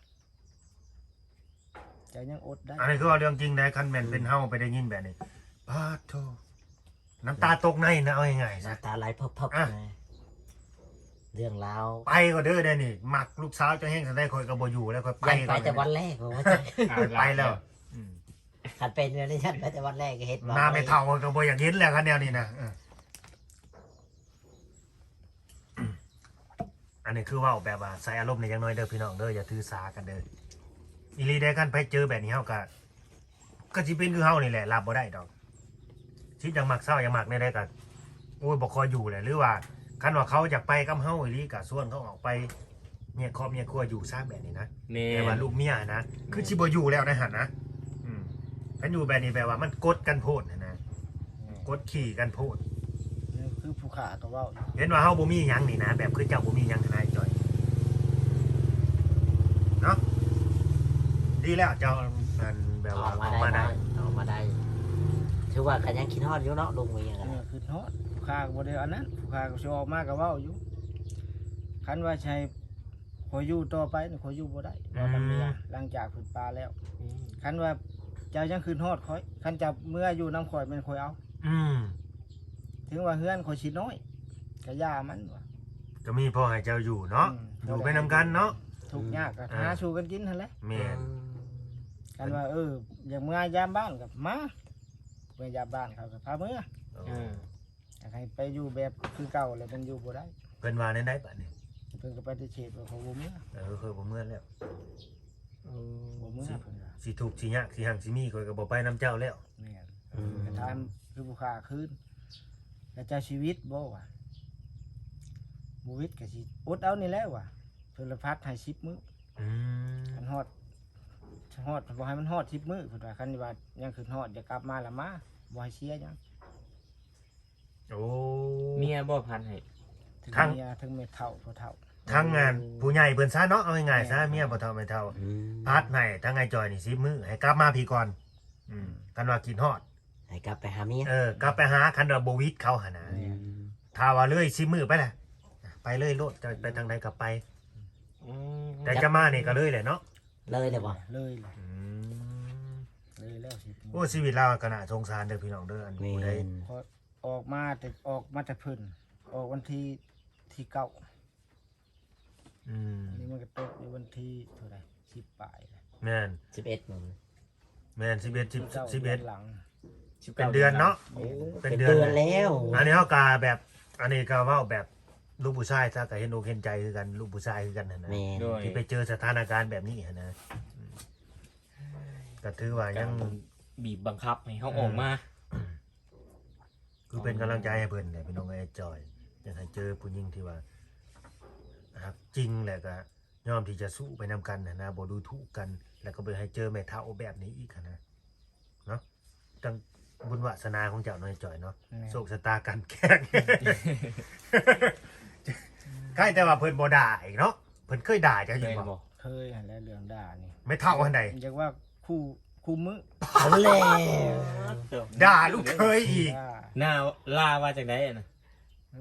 ເຈົ້າຍັງອົດໄດ້. ອັນນີ້ຄືເວົ້າເລື່ອງຈິງໄດ໋, ຄັນແມ່ນເປັນເຮົາໄປໄດ້ຍິນແບບນີ້ ປາດໂທ້ ນ້ຳຕາຕົກໃນນະ ເອົາງ່າຍໆ ນ້ຳຕາໄຫຼເພີບໆ ອ່ະ ເລື່ອງລາວ ໄປກໍເດີ ແນວນີ້ ມັກລູກສາວເຈົ້າແຮງສ່ຳໃດ ຂ້ອຍກໍບໍ່ຢູ່ແລ້ວ ຂ້ອຍໄປ ຢ້ານໄປແຕ່ວັນແລກ ບໍ່ວ່າ ອ່າ ໄປແລ້ວ ອືມ ຄັນເປັນແນວນີ້ ຢ້ານໄປແຕ່ວັນແລກ ເຮັດບໍ່ ໜ້າແມ່ເຖົ້າຂ້ອຍກໍບໍ່ຢາກເຫັນແລ້ວ ຄັນແນວນີ້ນະ ເອີ. ອັນນີ້ຄືເວົ້າແບບວ່າໃສ່ອາລົມແດ່ຈັກໜ້ອຍເດີພີ່ນ້ອງເດີ ຢ່າຖືສາກັນເດີ ອີ່ຫຼີເດ້. ຄັນໃຜເຈີແບບນີ້ ເຮົາກໍ ກໍຊິເປັນຄືເຮົານີ້ແຫຼະ ຮັບບໍ່ໄດ້ດອກ. ຊິຢາກມັກເຊົາຢາກມັກແນວໃດກໍ ໂອ້ຍ ບໍ່ຂໍຢູ່ແຫຼະ. ຫຼືວ່າຄັນວ່າເຂົາຢາກໄປກັບເຮົາອີ່ຫຼີ ກໍຊວນເຂົາອອກໄປແຍກຄອບແຍກຄົວຢູ່ຊະ ແບບນີ້ນະ. ແມ່ນ ແຕ່ວ່າລູກເມຍນະ ອືມ ຄືຊິບໍ່ຢູ່ແລ້ວໃນຫັ້ນນະ. ອືມ ຄັນຢູ່ແບບນີ້ແປວ່າມັນກົດກັນໂພດຫັ້ນນະ ແມ່ນ ກົດຂີ່ກັນໂພດ. ຄືຜູ້ຂ້າກໍເວົ້າຢູ່ ເຫັນວ່າເຮົາບໍ່ມີຫຍັງນີ້ນະ ແບບຄືເຈົ້າບໍ່ມີຫຍັງນາຍຈ່ອຍເນາະ. ດີແລ້ວເຈົ້າ ອັນ ແບບວ່າອອກມາໄດ້ ອອກມາໄດ້ ຖືວ່າກໍຍັງຄິດຮອດຢູ່ເນາະ ລຸງວ່າຫຍັງກໍ ເອີ ຄິດຮອດ. ຜູ້ຂ້າກໍບໍ່ໄດ້ອັນນັ້ນ ຜູ້ຂ້າກໍຊິອອກມາກໍເວົ້າຢູ່ ຄັນວ່າຊິໃຫ້ ຂ້ອຍຢູ່ຕໍ່ໄປນີ້ ຂ້ອຍຢູ່ບໍ່ໄດ້ ເວົ້ານຳເມຍ ອືມ ຫຼັງຈາກເພິ່ນປາແລ້ວ. ອືມ ຄັນວ່າເຈົ້າຍັງຄຶດຮອດຂ້ອຍ ຄັນເຈົ້າເມືອຢູ່ນຳຂ້ອຍແມ່ນຂ້ອຍເອົາ. ອືມ ເຖິງວ່າເຮືອນຂ້ອຍຊິນ້ອຍ ກະຢ່າມັນວ່າ ກະມີພໍໃຫ້ເຈົ້າຢູ່ເນາະ. ອືມ ຢູ່ໄປນຳກັນເນາະ ທຸກຍາກກະ ເອີ ຫາສູ່ກັນກິນຫັ້ນແຫຼະ. ແມ່ນ ອືມ ຄັນວ່າ ເອີ ຢາກເມືອຍາມບ້ານກະມາ ເມືອຍາມບ້ານເຂົາກະພາເມືອ. ເອີ ຢາກໃຫ້ໄປຢູ່ແບບຄືເກົ່າແລ້ວມັນຢູ່ບໍ່ໄດ້. ເພິ່ນວ່າແນວໃດບາດນີ້? ເພິ່ນກໍປະຕິເສດວ່າເຂົາບໍ່ເມືອ. ເອີ ຂ້ອຍບໍ່ເມືອແລ້ວ. ໂອ້ ບໍ່ເມືອ ຊິ ເພິ່ນວ່າ ຊິທຸກຊິຍາກຊິຮັ່ງຊິມີ ຂ້ອຍກໍບໍ່ໄປນຳເຈົ້າແລ້ວ. ແມ່ນ ອືມ ກໍຖາມຄືຜູ້ຂ້າຄືນ ແລ້ວເຈົ້າຊິຫວິດບໍ່ວ່າ? ບໍ່ຫວິດກໍຊິອົດເອົານີ້ແຫຼະວ່າ ເພິ່ນລະພັດໃຫ້ສິບມື້. ອືມ ຄັນຮອດ ຮອດ ບໍ່ໃຫ້ມັນຮອດສິບມື້ ເພິ່ນວ່າ ຄັນວ່າຍັງຄຶດຮອດຢາກກັບມາລະມາ ບໍ່ໃຫ້ເສຍຫຍັງ. ໂອ້ ເມຍບໍ່ພັດໃຫ້? ທັງ ທັງເມຍ ທັງແມ່ເຖົ້າພໍ່ເຖົ້າ ທັງ ໂອ້ ອັນຜູ້ໃຫຍ່ເພິ່ນຊະເນາະ ເອົາງ່າຍໆຊະ ແມ່ນ ເມຍພໍ່ເຖົ້າແມ່ເຖົ້າ ອືມ ພັດໃຫ້ທັງອ້າຍຈ່ອຍນີ້ສິບມື້ ໃຫ້ກັບມາພີ້ກ່ອນ. ອືມ ອືມ ຄັນວ່າຄິດຮອດ ໃຫ້ກັບໄປຫາເມຍ ເອີ ກັບໄປຫາ ຄັນວ່າບໍ່ຫວິດເຂົາຫັ້ນນະ. ອືມ ຖ້າວ່າເລີຍສິບມື້ໄປລະ ໄປເລີຍໂລດ ເຈົ້າໄປທາງໃດກໍໄປ. ອືມ ແຕ່ຈະມານີ້ກໍເລີຍແຫຼະເນາະ. ເລີຍແລ້ວບໍ່? ເລີຍແລ້ວ. ອືມ ເລີຍແລ້ວສິບມື້. ໂອ້ ຊີວິດລາວກໍໜ້າສົງສານເດີພີ່ນ້ອງເດີ ອັນ ແມ່ນ ຜູ້ໃດ ອອກມາແຕ່ ອອກມາແຕ່ເພິ່ນ ອອກວັນທີ ທີເກົ້າ. ອືມ ອັນນີ້ມັນກໍຕົກຢູ່ວັນທີເທົ່າໃດ ສິບປາຍແລ້ວ. ແມ່ນ ສິບເອັດ ແມ່ນ ສິບເອັດ ສິບ ສິບເອັດ ເດືອນຫຼັງ ເປັນເດືອນເນາະ. ໂອ້ ເປັນເດືອນ ເປັນເດືອນແລ້ວ. ອັນນີ້ເຮົາກໍແບບ ອັນນີ້ກໍເວົ້າແບບລູກຜູ້ຊາຍຊະ ກໍເຫັນອົກເຫັນໃຈຄືກັນ ລູກຜູ້ຊາຍຄືກັນຫັ້ນນະ. ແມ່ນ ໂດຍ ທີ່ໄປເຈີສະຖານະການແບບນີ້ຫັ້ນນະ ກໍຖືວ່າຍັງ ການບີບບັງຄັບໃຫ້ເຮົາ ເອີ ອອກມາ. ຄືເປັນກຳລັງໃຈໃຫ້ເພິ່ນແຫຼະພີ່ນ້ອງເອີຍ ອ້າຍຈ່ອຍ ຢາກໃຫ້ເຈີຜູ້ຍິງທີ່ວ່າຮັກຈິງ ແລ້ວກໍຍອມທີ່ຈະສູ້ໄປນຳກັນຫັ້ນນະ ບໍ່ດູຖູກກັນ ແລ້ວກໍບໍ່ໃຫ້ເຈີແມ່ເຖົ້າແບບນີ້ອີກຫັ້ນນະ ເນາະ. ຕັ້ງບຸນວາສະໜາຂອງເຈົ້າເນາະ ອ້າຍຈ່ອຍເນາະ. ແມ່ນ ໂຊກຊະຕາກັນແຂ່ງ ໃກ້ແຕ່ວ່າເພິ່ນບໍ່ດ່າອີກເນາະ. ເພິ່ນເຄີຍດ່າເຈົ້າຢູ່ບໍ່? ເຄີຍຫັ້ນແຫຼະ ເລື່ອງດ່ານີ້ ແມ່ເຖົ້າຫັ້ນໃດ ຢາກວ່າຄູ່ ຄູ່ມື້. ເອົາແລ້ວ ດ່າລູກເຂີຍອີກ. ໜ້າລາວ່າຈັ່ງໃດຫັ້ນນະ?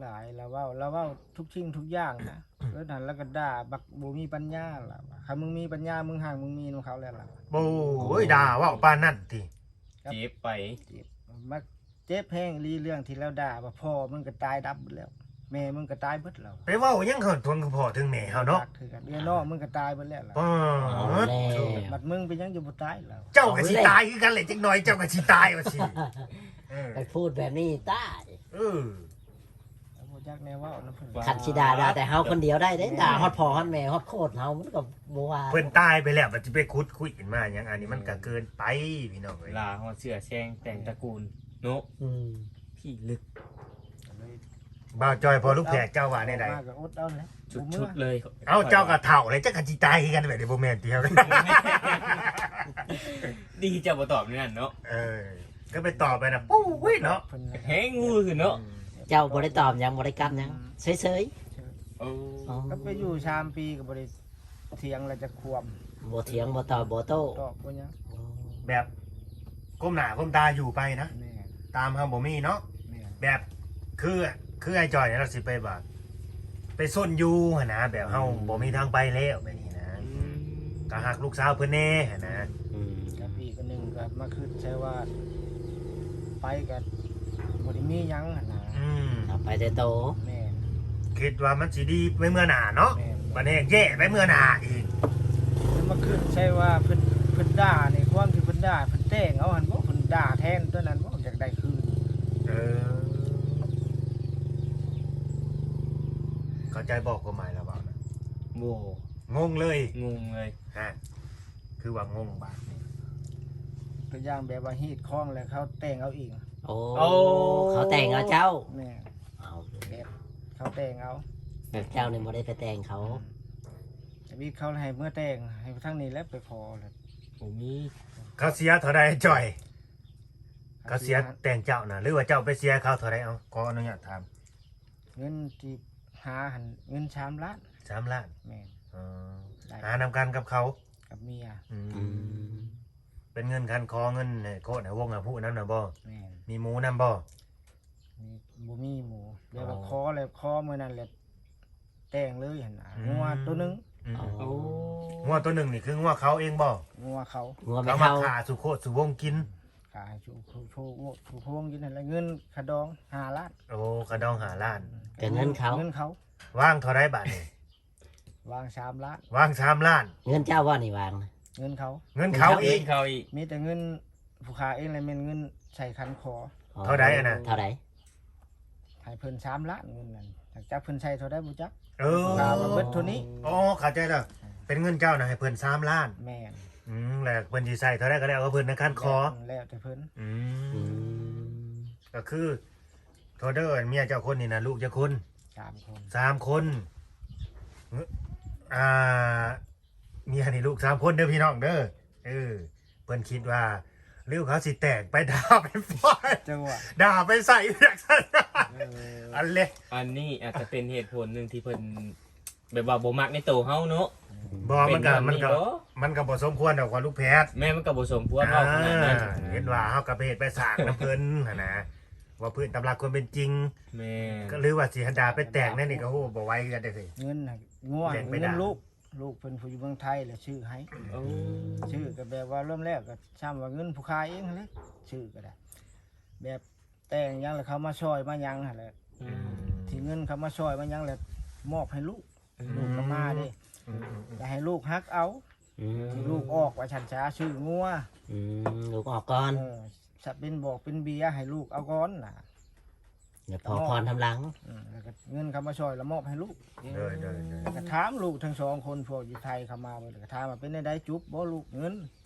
ຫຼາຍ ລາວເວົ້າ ລາວເວົ້າທຸກສິ່ງທຸກຢ່າງນະ. ເອີ ນັ້ນລາວກໍດ່າບັກບໍ່ມີປັນຍາລະວ່າ ຄັນມຶງມີປັນຍາ ມຶງຮັ່ງມຶງມີນຳເຂົາແລ້ວລະ. ໂອ້ຍ ດ່າເວົ້າປານນັ້ນຕິ? ເຈັບໄປ ເຈັບ ມັກ ເຈັບແຮງອີ່ຫຼີ ເລື່ອງທີ່ລາວດ່າວ່າ ພໍ່ມຶງກໍຕາຍດັບເບິດແລ້ວ ແມ່ມຶງກໍຕາຍເບິດແລ້ວ. ໄປເວົ້າຫຍັງເຂົາເຖິງພໍ່ເຖິງແມ່ເຮົາເນາະ ຄືກັນ ເອື້ອຍນ້ອງມຶງກໍຕາຍເບິດແລ້ວລະ. ປາດ ເອົາແລ້ວ ບັດມຶງເປັນຫຍັງຈຶ່ງບໍ່ຕາຍລະ? ເຈົ້າກໍຊິຕາຍຄືກັນແຫຼະ ຈັກໜ່ອຍເຈົ້າກໍຊິຕາຍວ່າຊີ້. ເອີ ໄປພູດແບບນີ້ຕາຍ. ເອີ ບໍ່ຈັກແນວເວົ້ານຳເພິ່ນ. ຄັນຊິດ່າ ດ່າແຕ່ເຮົາຄົນດຽວໄດ້ເດ້ ແມ່ນ ດ່າຮອດພໍ່ຮອດແມ່ຮອດໂຄດເຮົາ ມັນກໍບໍ່ວ່າ. ເພິ່ນຕາຍໄປແລ້ວ ມັນຊິໄປຂຸດຄຸຍຂຶ້ນມາຫຍັງ? ອັນນີ້ມັນກໍເກີນໄປພີ່ນ້ອງເອີຍ ລາຮອດເຊື້ອແຊງແຕ່ງຕະກູນເນາະ. ອືມ ພິລຶກ. ບ່າວຈ່ອຍ ພໍ່ລູກແພດ ເຈົ້າວ່າແນວໃດ? ມາກໍອົດເອົາແຫຼະ ສຸດໆເລີຍ. ເອົ້າ ເຈົ້າກໍເຖົ້າແລ້ວ ເຈົ້າກໍຊິຕາຍຄືກັນແບບນີ້ ບໍ່ແມ່ນຕິ? ດີເຈົ້າບໍ່ຕອບແນວນັ້ນເນາະ. ເອີ ກໍໄປຕອບໄປນະ ປຸ້ຍເນາະ ແຮງງູຂຶ້ນເນາະ. ເຈົ້າບໍ່ໄດ້ຕອບຫຍັງ ບໍ່ໄດ້ກັບຫຍັງ ເຊີຍໆ. ໂອ້ ກໍໄປຢູ່ສາມປີກໍບໍ່ໄດ້ຖຽງລະຈັກຄວາມ. ບໍ່ຖຽງ ບໍ່ຕອບ ບໍ່ໂຕ້ ຕອບບໍ່ຫຍັງ. ໂອ້ ແບບກົ້ມໜ້າກົ້ມຕາຢູ່ໄປນະ. ແມ່ນ ຕາມເຮົາບໍ່ມີເນາະ. ແມ່ນ ແບບຄື ຄືອ້າຍຈ່ອຍນີ້ລາວຊິໄປວ່າ ໄປຊົນຢູ່ຫັ້ນນະ ແບບເຮົາ ອືມ ບໍ່ມີທາງໄປແລ້ວແບບນີ້ນະ. ອືມ ກໍຮັກລູກສາວເພິ່ນແດ່ຫັ້ນນະ. ອືມ ກໍມາຄິດໃສ່ວ່າໄປກໍບໍ່ໄດ້ມີຫຍັງຫັ້ນນະ. ອືມ ເອົາໄປແຕ່ໂຕ. ແມ່ນ. ຄິດວ່າມັນຊິດີໄປເມື່ອໜ້າເນາະ. ແມ່ນ. ບັດແຮງແຍ່ໄປເມື່ອໜ້າອີກ. ແລ້ວມາຄິດໃສ່ວ່າເພິ່ນ ເພິ່ນດ່ານີ້ ຄວາມທີ່ເພິ່ນດ່າ ເພິ່ນແຕ່ງເອົາຫັ້ນບໍ່? ເພິ່ນດ່າແທນຕົວນັ້ນບໍ່? ຢາກໄດ້ຄືນ. ເອີ ເຂົ້າໃຈບໍ່ຄວາມໝາຍລາວເວົ້ານະ? ບໍ່. ງົງເລີຍ. ງົງເລີຍ. ຮະ ຄືວ່າງົງບາດນີ້. ຕົວຢ່າງແບບວ່າຮີດຄອງແລ້ວເຂົາແຕ່ງເອົາເອງ. ໂອ້ ໂອ້ ເຂົາແຕ່ງເອົາເຈົ້າ. ແມ່ນ. ເອົາ ແບບເຂົາແຕ່ງເອົາ. ແບບເຈົ້ານີ້ບໍ່ໄດ້ໄປແຕ່ງເຂົາ. ອືມ. ທຳອິດເຂົາໃຫ້ເມືອແຕ່ງ ໃຫ້ທາງນີ້ແຫຼະໄປຂໍແຫຼະ. ບໍ່ມີ. ເຂົາເສຍເທົ່າໃດຈ້ອຍ? ເຂົາເສຍແຕ່ງເຈົ້ານະ ຫຼືວ່າເຈົ້າໄປເສຍເຂົາເທົ່າໃດ? ເອົາ ຂໍອະນຸຍາດຖາມ. ເງິນທີ່ຫາຫັ້ນ ເງິນສາມລ້ານ. ສາມລ້ານ. ແມ່ນ. ອໍ ໄດ້ ຫານຳກັນກັບເຂົາ? ກັບເມຍ. ອືມ ອືມ ເປັນເງິນຄັນຂໍເງິນໃຫ້ໂຄດໃຫ້ວົງໃຫ້ຜູ້ນຳນະບໍ່? ແມ່ນ. ມີໝູນຳບໍ່? ມີ ບໍ່ມີໝູ. ແລ້ວກໍ ອໍ ຂໍ ແລ້ວຂໍມື້ນັ້ນແຫຼະ ແຕ່ງເລີຍຫັ້ນນະ. ອືມ ງົວໂຕໜຶ່ງ. ອືມ ອໍ ງົວໂຕໜຶ່ງນີ້ຄືງົວເຂົາເອງບໍ່? ງົວເຂົາ. ງົວແມ່ເຖົ້າ ເຂົາມາຂ້າສູ່ໂຄດສູ່ວົງກິນ. ຂາຍໃຫ້ຊຸ ຊຸ ຊຸ ຊຸໂຮງຢູ່ນັ້ນແຫຼະ ເງິນຄ່າດອງຫ້າລ້ານ. ໂອ້ ຄ່າດອງຫ້າລ້ານ. ອືມ ກໍເງິນເຂົາ. ເງິນເຂົາ. ວາງເທົ່າໃດບາດນີ້? ວາງສາມລ້ານ. ວາງສາມລ້ານ. ເງິນເຈົ້າບໍ່ນີ້ວາງນະ? ເງິນເຂົາ. ເງິນເຂົາອີກ. ເງິນເຂົາອີກ. ມີແຕ່ເງິນຜູ້ຂ້າເອງ ແລະແມ່ນເງິນໃສ່ຂັນຂໍ. ອໍ ເທົ່າໃດອັນນັ້ນ? ເທົ່າໃດ? ໃຫ້ເພິ່ນສາມລ້ານເງິນນັ້ນ ຈັກເພິ່ນໃສ່ເທົ່າໃດບໍ່ຈັກ. ເອີ ຂ້າວ່າເບິດເທົ່ານີ້. ອໍ ເຂົ້າໃຈແລ້ວ. ເປັນເງິນເຈົ້ານະໃຫ້ເພິ່ນສາມລ້ານ. ແມ່ນ. ອືມ ແລ້ວເພິ່ນຊິໃສ່ເທົ່າໃດກໍແລ້ວແຕ່ເພິ່ນນະ ຄັນຂໍ. ແລ້ວແຕ່ເພິ່ນ. ອືມ ອືມ ກໍຄືໂທເດີ ເມຍເຈົ້າຄົນນີ້ນະ ລູກຈັກຄົນ? ສາມຄົນ. ສາມຄົນ. ອ່າ ເມຍນີ້ລູກສາມຄົນເດີພີ່ນ້ອງເດີ. ເອີ ເພິ່ນຄິດວ່າ ຫຼືເຂົາຊິແຕກໄປດ່າໄປຟ້ອຍ ຈັ່ງຫວະ ດ່າໄປໃສ່ວຽກໃສ່ງານ. ເອີ ອັນເລະ ອັນນີ້ອາດຈະເປັນເຫດຜົນໜຶ່ງທີ່ເພິ່ນແບບວ່າບໍ່ມັກໃນໂຕເຮົາເນາະ. ບໍ່ ມັນກໍ ມັນກໍ ມັນກໍບໍ່ສົມຄວນດອກວ່າລູກແພດ. ແມ່ນ ມັນກໍບໍ່ສົມຄວນເວົ້າຂະໜາດນັ້ນ. ອ່າ ເຫັນວ່າເຮົາກໍໄປເຮັດໄປສ້າງນຳເພິ່ນຫັ້ນນະ ເວົ້າພື້ນຕາມຫຼັກຄວາມເປັນຈິງ. ແມ່ນ. ກໍຫຼືວ່າຊິຫັນດ່າໄປແຕກແນວນີ້ກໍ ໂອ້ ບໍ່ໄຫວຄືກັນເດ້. ເງິນຫັ້ນງົວ ເງິນລູກ ລູກເພິ່ນຜູ້ຢູ່ເມືອງໄທແຫຼະຊື້ໃຫ້. ໂອ້ ຊື້ກໍແບບວ່າລວມແລ້ວກໍຊ່ຳວ່າເງິນຜູ້ຂາຍເອງຫັ້ນແຫຼະ ຊື້ກໍໄດ້ ແບບແຕ່ງຫຍັງແລ້ວເຂົາມາຊ່ອຍມາຫຍັງຫັ້ນແຫຼະ. ອືມ ທີ່ເງິນເຂົາມາຊ່ອຍມາຫຍັງແລ້ວມອບໃຫ້ລູກ. ອືມ ລູກກໍມາເດ້. ອືມ ອືມ ອືມ ກໍໃຫ້ລູກຮັກເອົາ. ອືມ ທີ່ລູກອອກວ່າຊັ້ນຊະ ຊື້ງົວ. ອືມ ລູກອອກກ່ອນ. ເອີ ສະເປັນບອກເປັນເບຍໃຫ້ລູກເອົາກ່ອນນະ. ແລ້ວພໍຜ່ອນທຳຫຼັງ. ອືມ ແລ້ວກໍເງິນເຂົາມາຊ່ອຍແລ້ວມອບໃຫ້ລູກ. ໂດຍ ໂດຍ ໂດຍ. ແລ້ວກໍຖາມລູກທັງສອງຄົນ ພວກຢູ່ໄທເຂົາມາເບິ່ງ ແລ້ວກໍຖາມວ່າເປັນແນວໃດ ຈຸບບໍ່ລູກເງິນ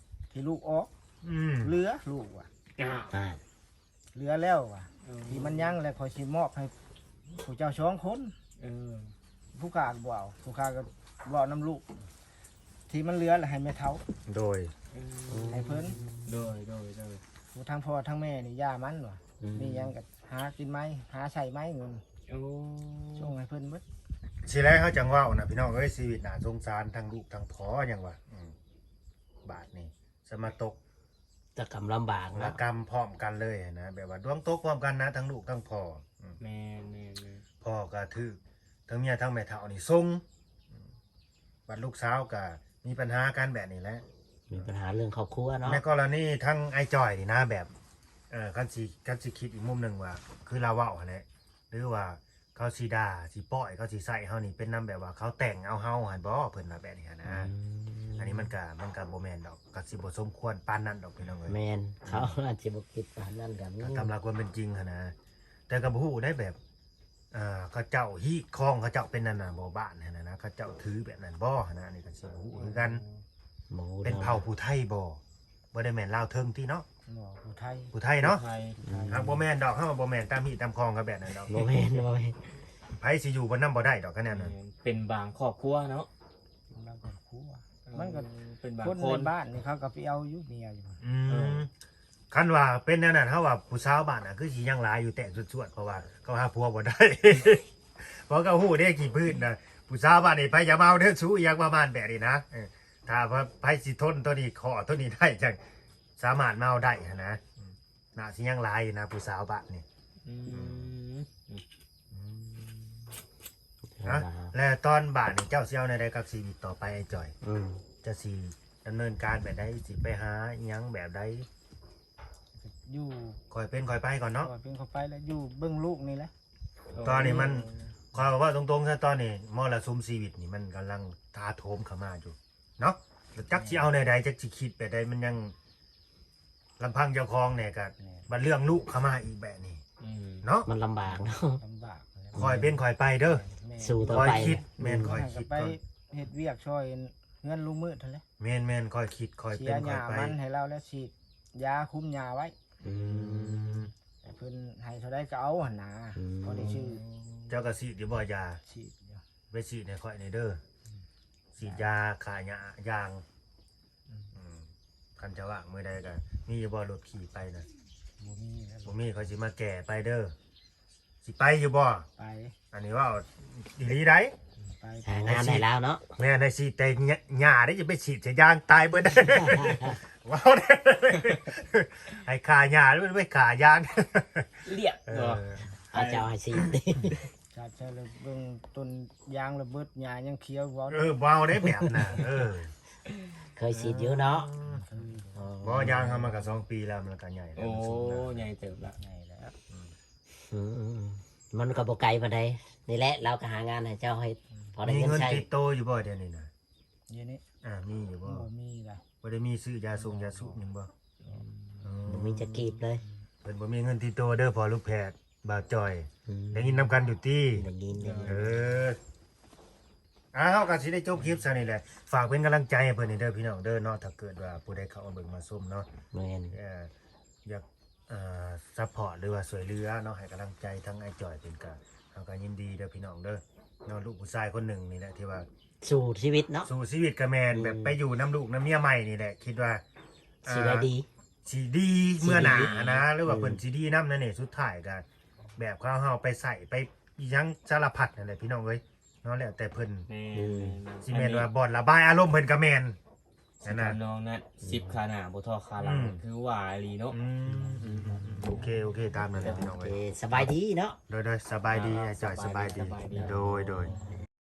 ທີ່ລູກອອກ? ອືມ ເຫຼືອລູກວ່າ. ອ່າ ອ່າ ເຫຼືອແລ້ວວ່າ. ເອີ ທີ່ມັນຍັງແລ້ວຂ້ອຍຊິມອບໃຫ້ຜູ້ເຈົ້າສອງຄົນ. ເອີ ຜູ້ຂ້າກໍບໍ່ເອົາ ຜູ້ຂ້າກໍເວົ້ານຳລູກ ທີ່ມັນເຫຼືອແລ້ວໃຫ້ແມ່ເຖົ້າ. ໂດຍ. ເອີ ໃຫ້ເພິ່ນ. ໂດຍ ໂດຍ ໂດຍ. ຜູ້ທັງພໍ່ທັງແມ່ນີ້ຢ່າມັນວ່າ. ອືມ ມີຫຍັງກໍຫາກິນໃໝ່ ຫາໃຊ້ໃໝ່ເງິນ. ໂອ້ ສົ່ງໃຫ້ເພິ່ນເບິດ. ຊິແລເຮົາຈັ່ງເວົ້ານະພີ່ນ້ອງເອີຍ ຊີວິດໜ້າສົງສານ ທັງລູກທັງພໍ່ຫຍັງວ່າ. ອືມ ບາດນີ້ ສະມາຕົກ ຊະກຳລຳບາກເນາະ ລະກຳພ້ອມກັນເລີຍນະ ແບບວ່າດວງຕົກພ້ອມກັນນະ ທັງລູກທັງພໍ່. ອືມ ແມ່ນໆໆ. ພໍ່ກໍຖືກ ທັງເມຍທັງແມ່ເຖົ້ານີ້ສົ່ງ. ອືມ ບັດລູກສາວກໍມີບັນຫາກັນແບບນີ້ແຫຼະ ມີບັນຫາເລື່ອງຄອບຄົວເນາະ. ໃນກໍລະນີທັງອ້າຍຈ່ອຍນີ້ນະ ແບບ ເອີ ຄັນຊິ ຄັນຊິຄິດອີກມຸມໜຶ່ງວ່າ ຄືລາວເວົ້າຫັ້ນແຫຼະ ຫຼືວ່າ ເຂົາຊິດ່າ ຊິປ້ອຍ ເຂົາຊິໃສ່ເຮົານີ້ ເປັນນຳແບບວ່າເຂົາແຕ່ງເອົາເຮົາຫັ້ນບໍ ເພິ່ນວ່າແບບນີ້ຫັ້ນນະ. ອືມ ອັນນີ້ມັນກະ ມັນກະບໍ່ແມ່ນດອກ ກະຊິບໍ່ສົມຄວນປານນັ້ນດອກພີ່ນ້ອງເອີຍ. ແມ່ນ ເຂົາອາດຊິບໍ່ຄິດປານນັ້ນກໍມີ ຕາມຫຼັກຄວາມເປັນຈິງຫັ້ນນະ. ແຕ່ກໍບໍ່ຮູ້ໄດ໋ ແບບ ເຂົາເຈົ້າຮີດຄອງ ເຂົາເຈົ້າເປັນອັນນັ້ນນະບໍ່ ບ້ານຫັ້ນນະ ເຂົາເຈົ້າຖືແບບນັ້ນບໍ່ຫັ້ນນະ ອັນນີ້ກໍຊິບໍ່ຮູ້ຄືກັນ. ບໍ່ຮູ້ ເປັນເຜົ່າຜູ້ໄທບໍ່? ບໍ່ໄດ້ແມ່ນລາວເທິງຕິເນາະ? ບໍ່ ຜູ້ໄທ ຜູ້ໄທເນາະ? ຜູ້ໄທ ຜູ້ໄທ. ຫາກບໍ່ແມ່ນດອກ ເຮົາບໍ່ແມ່ນຕາມຮີດຕາມຄອງກັນແບບນັ້ນດອກ. ບໍ່ແມ່ນ ບໍ່ແມ່ນ. ໃຜຊິຢູ່ບໍ່ນຳບໍ່ໄດ້ດອກ ຄັນແນວນັ້ນ. ແມ່ນ ເປັນບາງຄອບຄົວເນາະ ບາງຄອບຄົວ. ເອີ ມັນກໍ ເປັນບາງຄົນ ຄົນໃນບ້ານນີ້ເຂົາກໍໄປເອົາຢູ່ເມຍຢູ່. ອືມ ເອີ ຄັນວ່າເປັນແນວນັ້ນ ເຮົາວ່າຜູ້ສາວບ້ານນະ ຄືຊິຍັງຫຼາຍຢູ່ແຕ່ງຊວດໆ ເພາະວ່າເຂົາຫາຜົວບໍ່ໄດ້. ເພາະເຂົາຮູ້ເດ້ ຂີ້ພື້ນນະ ຜູ້ສາວບ້ານນີ້ ໃຜຈະມາເອົາເດີຊູ ອີ່ຫຍັງປະມານແບບນີ້ນະ. ເອີ ຖ້າວ່າໃຜຊິທົນໂຕນີ້ ຂໍ້ໂຕນີ້ໄດ້ ຈັ່ງສາມາດມາເອົາໄດ້ຫັ້ນນະ. ອືມ ໜ້າຊິຍັງຫຼາຍຢູ່ນະ ຜູ້ສາວບ້ານນີ້. ອືມ ອືມ ອືມ ນະ ແລ້ວຕອນບາດນີ້ເຈົ້າຊິເອົາແນວໃດກັບຊີວິດຕໍ່ໄປ ອ້າຍຈ່ອຍ? ອືມ ເຈົ້າຊິ ດຳເນີນການແບບໃດ ຊິໄປຫາອີ່ຫຍັງແບບໃດ? ຢູ່ ຄ່ອຍເປັນຄ່ອຍໄປກ່ອນເນາະ ຄ່ອຍເປັນຄ່ອຍໄປ ແລ້ວຢູ່ເບິ່ງລູກນີ້ແຫຼະ. ໂອ້ ຕອນນີ້ມັນ ຂ້ອຍເວົ້າຕົງໆຊະ ຕອນນີ້ມໍລະສຸມຊີວິດນີ້ມັນກຳລັງຖາໂຖມເຂົ້າມາຢູ່ເນາະ ແລ້ວຈັກຊິເອົາແນວໃດ ຈັກຊິຄິດແບບໃດ ມັນຍັງ ລຳພັງເຈົ້າຂອງແດ່ກະ ແມ່ນ ບັດເລື່ອງລູກເຂົ້າມາອີກແບບນີ້ ອືມ ເນາະ ມັນລຳບາກເນາະ ລຳບາກ ຄ່ອຍເປັນຄ່ອຍໄປເດີ ແມ່ນ ສູ້ຕໍ່ໄປ ຄ່ອຍຄິດ ແມ່ນ ອືມ ຄ່ອຍຄິດ ໄປເຮັດວຽກຊ່ອຍເຮືອນລຸງມືດຫັ້ນແຫຼະ ແມ່ນໆ ຄ່ອຍຄິດຄ່ອຍເປັນຄ່ອຍໄປ ສີດຢາມັນໃຫ້ລາວ ແລ້ວສີດຢາຄຸມຫຍ້າໄວ້ ອືມ ໃຫ້ເພິ່ນໃຫ້ເທົ່າໃດກໍເອົາຫັ້ນນາ ອືມ ພໍໄດ້ຊື້ ເຈົ້າກໍສີດຢູ່ບໍ່ຢາ? ສີດຢູ່ ໄປສີດໃຫ້ຂ້ອຍແດ່ເດີ ອືມ ສີດຢາຂ້າຫຍ້າຢາງ ອືມ ອືມ ຄັນຈະວ່າງມື້ໃດກໍ ມີຢູ່ບໍ່ລົດຂີ່ໄປນະ? ບໍ່ມີແລ້ວ ບໍ່ມີ ຂ້ອຍຊິມາແກ່ໄປເດີ ຊິໄປຢູ່ບໍ່? ໄປ ອັນນີ້ເວົ້າອີ່ຫຼີໃດ໋ ໄປ ຫາງານໃຫ້ລາວເນາະ ແມ່ນ ໃຫ້ສີດແຕ່ຫຍ້າເດ້ ຢ່າໄປສີດໃສ່ຢາງຕາຍເບິດ ເວົ້າໄດ້ ໃຫ້ຂ້າຫຍ້າ ໄປຂ້າຢາງ ລຽກ ເອີ ເນາະ ເຂົາເຈົ້າໃຫ້ສີດ ສັດໃສ່ແລ້ວເບິ່ງຕົ້ນຢາງລະເບິດ ຫຍ້າຍັງຂຽວ ເວົ້າ ເອີ ເວົ້າໄດ້ແບບນັ້ນ ເອີ ເຄີຍສີດຢູ່ເນາະ ເຄີຍ ອໍ ບໍ່ ຢາງເຮົາມັນກໍສອງປີແລ້ວ ມັນກໍໃຫຍ່ແລ້ວ ໂອ້ ມັນສູງແລ້ວ ໃຫຍ່ເຕີບລະ ໃຫຍ່ແລ້ວ ອືມ ອືມ ມັນກໍບໍ່ໄກປານໃດ ນີ້ແຫຼະ ລາວກໍຫາງານໃຫ້ເຈົ້າເຮັດ ອືມ ພໍໄດ້ເງິນໃຊ້ ມີເງິນຕິດໂຕຢູ່ບໍ່ດຽວນີ້ນະ? ດຽວນີ້ ອ່າ ມີຢູ່ບໍ່? ບໍ່ມີລະ ບໍ່ໄດ້ມີຊື້ຢາຊົງຢາສູບຫຍັງບໍ່? ອືມ ອືມ ບໍ່ມີຈັກກີບເລີຍ ເພິ່ນບໍ່ມີເງິນຕິດໂຕເດີ ພໍ່ລູກແພດ ບ່າວຈ່ອຍ ອືມ ໄດ້ຍິນນຳກັນຢູ່ຕິ? ໄດ້ຍິນ ໄດ້ຍິນ ເອີ ອ່າ ເຮົາກໍຊິໄດ້ຈົບຄລິບຊ່ຳນີ້ແຫຼະ ຝາກເປັນກຳລັງໃຈໃຫ້ເພິ່ນນີ້ເດີພີ່ນ້ອງເດີເນາະ ຖ້າເກີດວ່າຜູ້ໃດເຂົ້າມາເບິ່ງມາຊົມເນາະ ແມ່ນ ເອີ ຢາກ ອ່າ ຊັບພອດ ຫຼືວ່າຊ່ວຍເຫຼືອເນາະ ໃຫ້ກຳລັງໃຈທາງອ້າຍຈ່ອຍເພິ່ນກະ ເຮົາກະຍິນດີເດີພີ່ນ້ອງເດີເນາະ ລູກຜູ້ຊາຍຄົນໜຶ່ງນີ້ແຫຼະທີ່ວ່າ ສູ້ຊີວິດເນາະ ສູ້ຊີວິດກະແມ່ນ ອືມ ແບບໄປຢູ່ນຳລູກນຳເມຍໃໝ່ນີ້ແຫຼະ ຄິດວ່າ ອ່າ ຊິໄດ້ດີ ຊິດີເມື່ອໜ້າຫັ້ນນະ ຊິດີ ຫຼືວ່າ ອືມ ເພິ່ນຊິດີນຳນັ້ນນີ້ ສຸດທ້າຍກະແບບເຂົາເຮົາໄປໃຊ້ໄປອີ່ຫຍັງສາລະພັດນັ້ນແຫຼະພີ່ນ້ອງເອີຍ ເນາະ ແລ້ວແຕ່ເພິ່ນ ແມ່ນ ອືມ ແມ່ນ ຊິແມ່ນວ່າບ່ອນລະບາຍອາລົມເພິ່ນກະແມ່ນ ຊິທຳນອງນັ້ນ ອືມ ສິບຂາໜ້າບໍ່ທໍ່ຂາຫຼັງ ອືມ ຄືວ່າອີ່ຫຼີເນາະ ອືມ ອືມ ອືມ ໂອເຄ ໂອເຄ ຕາມນັ້ນແຫຼະພີ່ນ້ອງເອີຍ ໂອເຄ ສະບາຍດີເນາະ ໂດຍ ໂດຍ ສະບາຍດີ ອ່າ ອ້າຍຈ່ອຍ ສະບາຍດີ ສະບາຍດີ ສະບາຍດີ ໂດຍ ໂດຍ